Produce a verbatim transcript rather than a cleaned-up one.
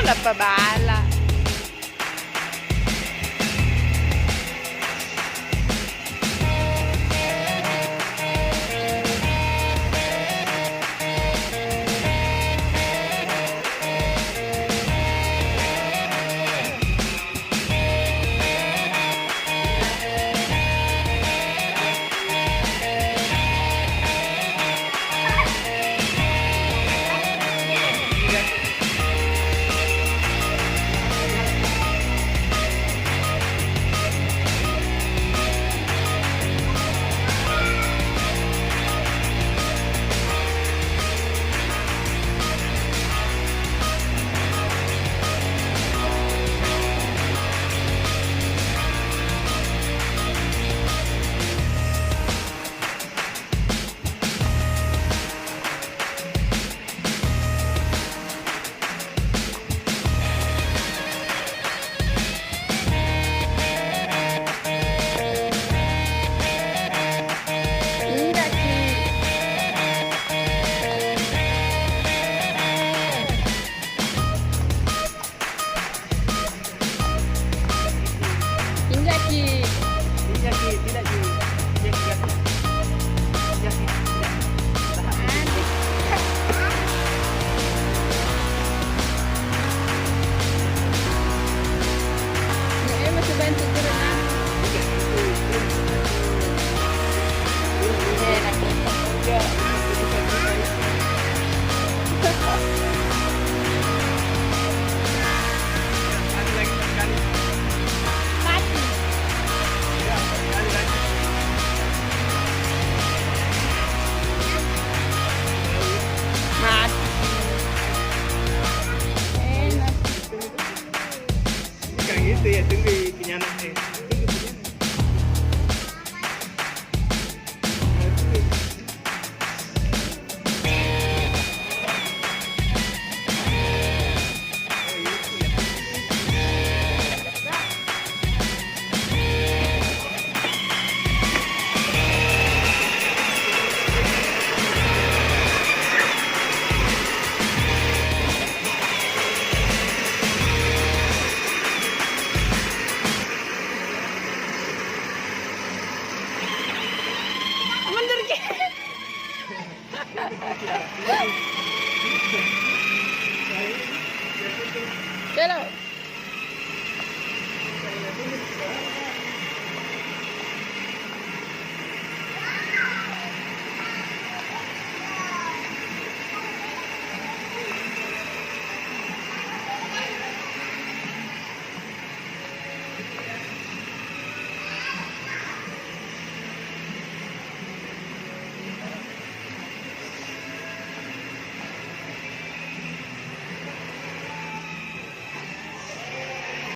Tappa bala. Injaki. Injaki, tidak ki. Injaki, jatuh. Injaki, tidak. Tahan. Nah, eh, masih bantu turun, ah. Iya, itu, itu. Iya, lagi. Iya. Ada lagi sekali. Mati. Ya, sekali lagi. Mati. Enak. Bukan gitu ya, tunggu